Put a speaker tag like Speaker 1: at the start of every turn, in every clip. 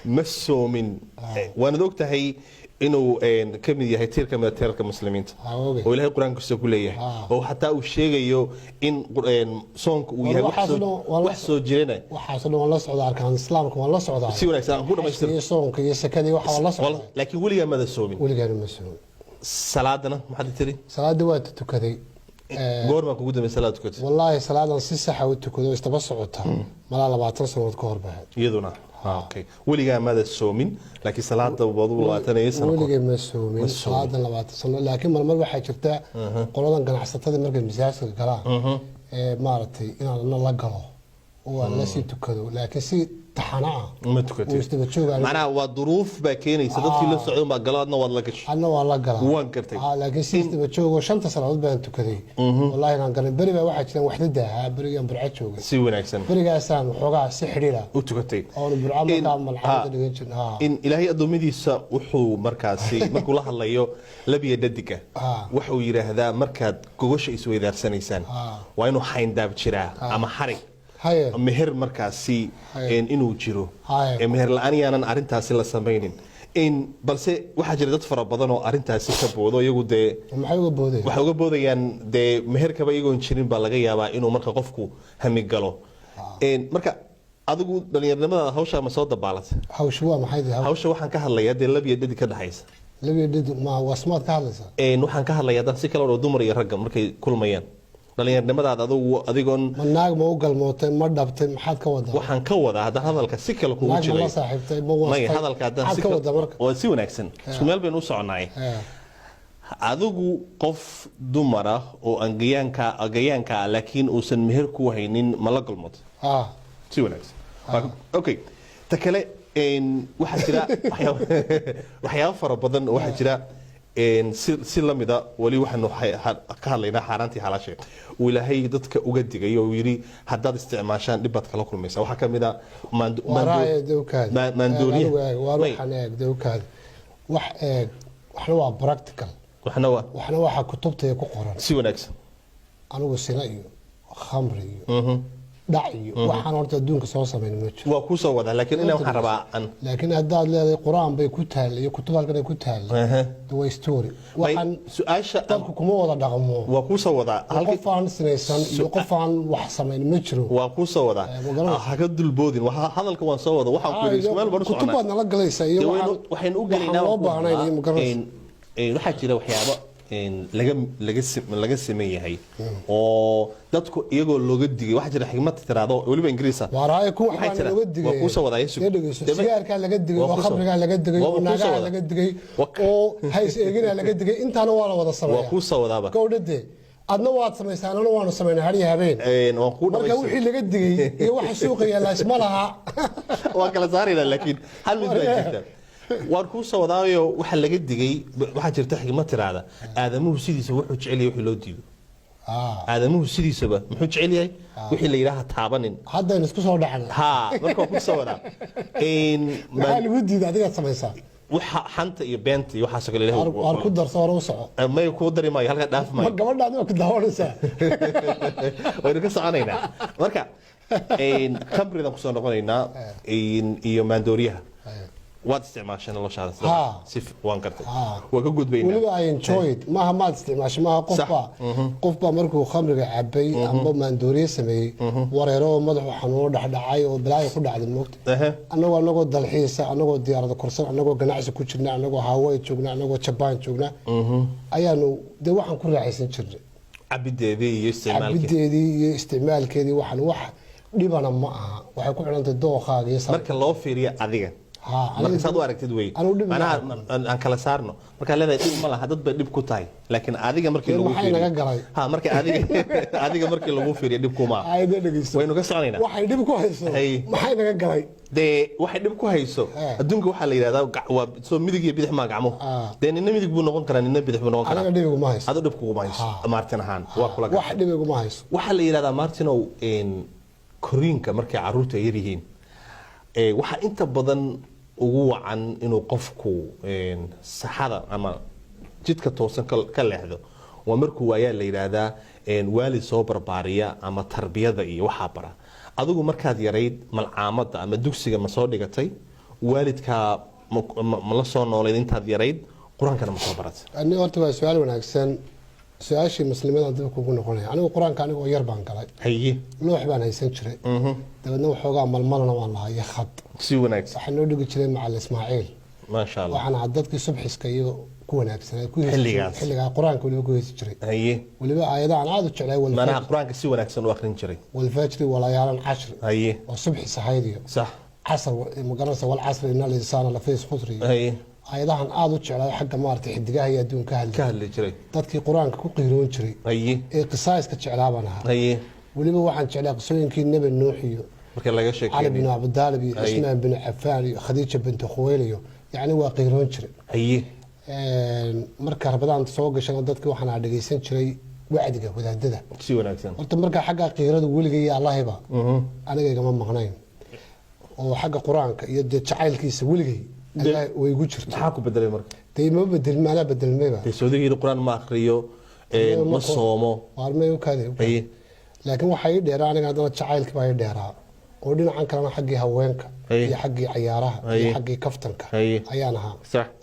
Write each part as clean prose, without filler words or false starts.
Speaker 1: Ma soomin, waanad og tahay inuu ka mid yahay tiir ka mida tiirarka muslimiinta
Speaker 2: Oge.
Speaker 1: oo Ilaahay qur-aankiisa ku leeyahay oo xataa uu sheegayo in soonka uu yahay wax
Speaker 2: Waxaas
Speaker 1: wax soo jirana.
Speaker 2: Waxaas dhan waan la socdaa, arkaan islaamka waan la socdaa.
Speaker 1: Si wanaagsan aan ku dhamaystiro.
Speaker 2: Iyo soonka iyo sakadii waxa waan la socdaa.
Speaker 1: Laakiin weligaa mada soomin?
Speaker 2: Weligaana ma soomin.
Speaker 1: Salaadana maxaad tiri?
Speaker 2: Salaada waa tukaday.
Speaker 1: Goormaa kugu dambe salaad tukatay?
Speaker 2: Wallaahi, salaadan si saxa u tukado, isdaba socota, malaa 20 sanood ka hor bahay.
Speaker 1: Iyaduna okay, weligaa mada soomin, laakiin salaada wadu 25 sano ka hor.
Speaker 2: Weligay ma soomin.
Speaker 1: Ma soomin.
Speaker 2: Salaadan 20 sano, laakiin marmar waxaa jirta qoladan ganacsatada markay masaajidka galaan ee maaragtay inaan na la galo oo aan la sii tukado, laakiin si taxana ah
Speaker 1: Ma tukatay.
Speaker 2: oo isdaba jooga.
Speaker 1: Macnaha waa duruuf baa keenaysa, dadkii la socday baa galo, adna waad la gashay.
Speaker 2: Adna waa la galaa.
Speaker 1: Waan gartay.
Speaker 2: Laakiin si isdaba joogo shanta salaadood baan tukaday, wallahi inaan galin. Beri baa waxaa jiraan waxdada ahaa, berigaan Burco joogay.
Speaker 1: Si wanaagsan.
Speaker 2: Berigaasaan waxoogaa si xidhiidha
Speaker 1: u tukatay.
Speaker 2: Oonu Burco markaa malcamada dhigan jirna.
Speaker 1: In Ilaahay addoommadiisa wuxuu markaasi markuu la hadlayo labiya dhadiga, wuxuu yidhaahdaa markaad gogosha isweydaarsanaysaan waa inuu xayndaab jiraa ama xarig meher markaasi inuu jiro. Ee meher la-aan yaanan arrintaasi la samaynin. In balse waxaa jira dad fara badan oo arrintaasi ka boodo iyagu dee.
Speaker 2: Maxay uga boodeen?
Speaker 1: Waxay uga boodayaan dee meherkaba iyagoon jirin baa laga yaabaa inuu marka qofku hamigalo. Marka adigu dhallinyarnimadaada hawshaa ma soo dabaalatay?
Speaker 2: Hawshu waa maxay dee?
Speaker 1: Hawsha waxaan ka hadlayaa dee labiya dhadig ka dhexaysa.
Speaker 2: Labiya dhadig ma wasmaad ka hadlaysaa?
Speaker 1: Waxaan ka hadlayaa haddaan si kale oo dumar iyo ragga markay kulmayaan dhallinyarnimadaada, adigu adigoon
Speaker 2: Ma naag ma u galmootay, ma dhabtay, maxaad ka wadaa?
Speaker 1: Waxaan ka wadaa haddaan hadalka si kale kugu
Speaker 2: Naag ma
Speaker 1: jiray
Speaker 2: la saaxiibtay, ma
Speaker 1: may
Speaker 2: wastay?
Speaker 1: Hadalka haddaan
Speaker 2: Maxaad
Speaker 1: si
Speaker 2: ka
Speaker 1: kale
Speaker 2: wadaa marka?
Speaker 1: Oo si wanaagsan, isku meel baynu u soconnaay. Adigu qof dumar ah oo aan gayaanka ah laakiin uusan meher ku haynin ma la galmootay? Si wanaagsan, okay. Ta kale, waxaa jira waxyaabo fara badan oo waxaa jira si lamida wali waxaanu ka hadlaynaa xaaraantii xalaashe uu Ilaahay dadka uga digay oo uu yidhi haddaad isticmaashaan dhib baad kala kulmaysaa. Waxaa ka mid a
Speaker 2: Waraaya dowkaadi.
Speaker 1: Maandooriyaha.
Speaker 2: Adigu eeg, waar
Speaker 1: May.
Speaker 2: Waxaan eeg dowkaadi, wax eeg, waxna waa practical.
Speaker 1: Waxna waa
Speaker 2: Waxna waxaa kutubta ku qoran.
Speaker 1: Si wanaagsan.
Speaker 2: Anigu sina iyo khamri iyo dhac iyo waxaan horta adduunka soo samayn ma jiro.
Speaker 1: Waa kuu soo wadaa, laakiin inaa waxaan rabaa aan
Speaker 2: Laakiin haddaad leedahay qur-aan bay ku taal iyo kutub halkan ay ku taal, waa story. Waxaan
Speaker 1: su-aasha
Speaker 2: dadku kuma wada dhaqmo.
Speaker 1: Waa kuu soo wadaa.
Speaker 2: Qof aan sinaysan iyo qof aan wax samayn ma jiro.
Speaker 1: Waa kuu soo wadaa.
Speaker 2: Ma garanaysaa?
Speaker 1: Ha ka dulboodin. Hadalka waan soo wada. Waxaan ku yidhi isku meel baan u
Speaker 2: Kutub
Speaker 1: soconaa.
Speaker 2: baad nala galaysaa iyo
Speaker 1: Dee waxaynu u
Speaker 2: waxaan
Speaker 1: gelaynaa
Speaker 2: loo
Speaker 1: waan ku
Speaker 2: baahnayn iyo ma garanaysaa.
Speaker 1: Waxaa jira waxyaabo laga siman yahay oo dadku iyagoo looga digay. Waxaa jira xigmad tiraado weliba Ingiriisa.
Speaker 2: Waaraaye ku
Speaker 1: Waxaa
Speaker 2: waxbaa
Speaker 1: jira.
Speaker 2: looga digay.
Speaker 1: Waa kuu soo wadaa, Yusuf.
Speaker 2: Dee dhegeyso.
Speaker 1: Dee
Speaker 2: Sigaarkaa laga digay
Speaker 1: Waa
Speaker 2: oo
Speaker 1: kuu soo-
Speaker 2: khamrigaa laga digay
Speaker 1: waa
Speaker 2: oo
Speaker 1: kuu soo
Speaker 2: naagaha
Speaker 1: wadaa.
Speaker 2: laga digay oo hays eeginaa laga digay, intaana waa la wada
Speaker 1: Waa
Speaker 2: sameeyaa.
Speaker 1: kuu soo wadaaba.
Speaker 2: Gowdhade, adna waad samaysaa, anana waanu samaynaa har iyo habeen.
Speaker 1: Waan kuu
Speaker 2: Marka
Speaker 1: dhamaystir.
Speaker 2: wixii laga digay iyo waxa suuqa yaalla isma laha.
Speaker 1: Waan kala saaraynaa, laakiin hal mid baa jirta, waan kuu soo wadaayo. Waxa laga digay, waxaa jirta xigmad tiraahda aadamuhu sidiisa wuxuu jecel yahay wixii loo diido. Aadamuhu sidiisaba muxuu jecel yahay? Wixii la yidhaaha taabanin.
Speaker 2: Haddaynu isku soo dhacna.
Speaker 1: Ha, marka waa kuu soo wadaa.
Speaker 2: Maxaa lagu diiday adigaad samaysaa?
Speaker 1: Waxa xanta iyo beenta iyo waxaasoo kale Ilaahay
Speaker 2: Waar ku darso, hore u soco.
Speaker 1: May, kuu dari maayo, halkaa dhaaf
Speaker 2: Ma
Speaker 1: maayo.
Speaker 2: Gabadhaadi waa ku daawanaysaa.
Speaker 1: Waynu ka soconaynaa. Marka khamridan kusoo noqonaynaa iyo maandooriyaha waad isticmaashay noloshaada si waan gartay. Waa ka gudbaynaa.
Speaker 2: Weliba I enjoyed, maaha maad isticmaashay, maaha. Qofbaa qofbaa markuu khamriga cabay amba maandooriye sameeyey wareero oo madaxu xanuuno dhexdhacay oo balaayo ku dhacday, moogta. Anagoo dalxiisa, anagoo diyaarada korsan, anagoo ganacsi ku jirna, anagoo Hawaii joogna, anagoo Jabaan joogna, ayaanu dee waxaan ku raaxaysan jirnay.
Speaker 1: Cabideedii iyo isticmaalkeedii.
Speaker 2: Cabideedii iyo isticmaalkeedii. Waxaan wax dhibana ma aha, waxay ku xidhantay dookaaga iyo
Speaker 1: Marka loo fiiriyo adiga, marka saad u aragtid wey.
Speaker 2: Anigu dhib ma
Speaker 1: Macnaha
Speaker 2: laha.
Speaker 1: aan kala saarno. Markaa leedahay dhib ma laha, dad bay dhib ku tahay, laakiin adiga markii
Speaker 2: Dee
Speaker 1: lagu
Speaker 2: maxay
Speaker 1: fiiriyo
Speaker 2: naga galay?
Speaker 1: Ha, marka adiga markii lagu fiiriyo dhib kuma
Speaker 2: Ayda dhegeyso.
Speaker 1: Waynu ka soconaynaa.
Speaker 2: Waxay dhib ku hayso
Speaker 1: Hay.
Speaker 2: maxay naga galay?
Speaker 1: Dee waxay dhib ku hayso, adduunka waxaa la yidhahdaa waa soo midig iyo bidix maa gacmo. Dee nina midig buu noqon karaa, nina bidix buu noqon karaa.
Speaker 2: Aniga dhib iguma hayso.
Speaker 1: Adu dhib kuguma hayso. Martin ahaan waa kula
Speaker 2: Wax dhib iguma hayso.
Speaker 1: Waxaa la yidhahdaa, Martinow, koriinka markay carruurta ay yar yihiin, waxaa inta badan ugu wacan inuu qofku saxada ama jidka toosan ka leexdo waa markuu waayaa la yidhaahdaa waalid soo barbaariya ama tarbiyada iyo waxaa bara. Adigu markaad yarayd, malcaamadda ama dugsiga ma soo dhigatay? Waalidkaa ma la soo noolayd intaad yarayd? Qur-aankana ma soo baratay?
Speaker 2: Ani horta waa su-aal wanaagsan. Su-aashii muslimadan dib kugu noqonaya. Anigu Qur-aanka anigoo yar baan galay. Loox baan haysan jiray, dabeedna waxoogaa malmalana waan lahaa iyo khad.
Speaker 1: Si wanaagsan.
Speaker 2: Waxaa noo dhigi jiray Macalin Ismaaciil.
Speaker 1: Maasha Allah.
Speaker 2: Waxaan ahaa dadkii subxiska iyo ku wanaagsanaa ku heesi jiray.
Speaker 1: Xilligaas.
Speaker 2: Xilligaa Qur-aanka weliba ku heesi jiray. Weliba aayadahan aada u jeclay.
Speaker 1: Manaha Qur-aanka si wanaagsan u akhrin jiray.
Speaker 2: والفجر وليال عشر. Oo subxis ahayd iyo casr, magaranaysa, والعصر إن الإنسان لفي خسر iyo aayadahan aada u jeclay, xagga maaragtay xidigaha iyo adduunka
Speaker 1: ka
Speaker 2: hadlay.
Speaker 1: Hadli jiray.
Speaker 2: Dadkii Qur-aanka ku qiiroon jiray ee qisaaska jeclaa baan ahaa. Weliba waxaan jeclaa qisooyinkii Nebi Nuux iyo
Speaker 1: marka laga
Speaker 2: Cali
Speaker 1: sheekeynay
Speaker 2: bin Abudaalib iyo Cusmaan bin Cafaan iyo Khadiija bintu Khuweyl iyo yacni waa qiiroon jiray. Marka Rabadaan soo gashana, dadkii waxaan aa dhegeysan jiray wacdiga wadaadada.
Speaker 1: Si wanaagsan.
Speaker 2: Horta marka xagga qiiradu weligay iyo Allahiba aniga igama maqnayn, oo xagga Qur-aanka iyo dee jacaylkiisa weligay Allah way igu jirto.
Speaker 1: Maxaa ku bedelay marka?
Speaker 2: Dee ima bedelma, anaa bedelmayba.
Speaker 1: Dee soodigii Qur-aan ma akhriyo, ma soomo.
Speaker 2: Waarmay u kaadi. Laakiin waxaa ii dheeraa aniga haddana jacaylkii baa ii dheeraa, oo dhinacan kalena xaggii haweenka iyo xaggii cayaaraha iyo xaggii kaftanka ayaan ahaa,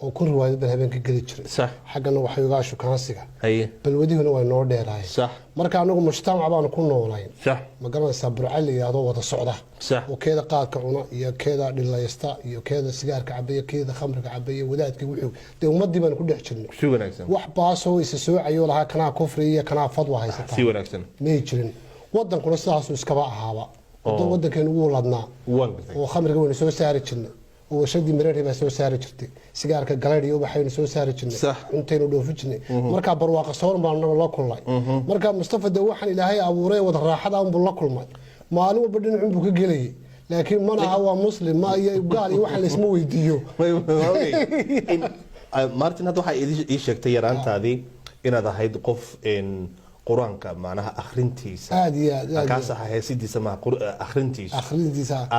Speaker 2: oo 1000 riwaayad baan habeenka geli jiray. Xaggana waxyoogaa shukaansiga, balwadihuna way noo dheeraayeen. Marka anagu mujtamac baanu ku noolayn, ma garanaysaa, Burca la yidhaahdo, wada socda, oo keeda qaadka cuna iyo keeda dhilaysta iyo keeda sigaarka cabaya, keeda khamriga cabaya, wadaadkii wuxuu dee ummadii baanu ku dhex jirnay.
Speaker 1: Si wanaagsan.
Speaker 2: Wax baasoo isa soocayo lahaa kanaa kufri iyo kanaa fadwa haysataa
Speaker 1: Si wanaagsan.
Speaker 2: may jirin. Wadankuna sidaasuu iskaba ahaaba. Wadankeenu wuu ladnaa,
Speaker 1: Waan gartay.
Speaker 2: oo khamriga waynu soo saari jirnay, oo warshadii mareeri baa soo saari jirtay, sigaarka galaydh iyo ubaxaynu soo saari jirnay, cuntaynu dhoofin jirnay. Markaa barwaaqa sooran baanu naga la kulnay. Marka Mustafa de waxaan Ilaahay abuuray wada raaxada unbuu la kulmay. Maalin walba dhinacunbuu ka gelayay, laakiin mana aha waa Muslim ma iyo gaal iyo waxaan laisma weydiiyo.
Speaker 1: Martin, hadda waxaa ii sheegtay yaraantaadii inaad ahayd qof Qur-aanka macnaha akhrintiisa
Speaker 2: Aad iyo aad, aad iyo
Speaker 1: kaas aha, heesidiisa maha, akhrintiisa
Speaker 2: akhrintiisa.
Speaker 1: Aad.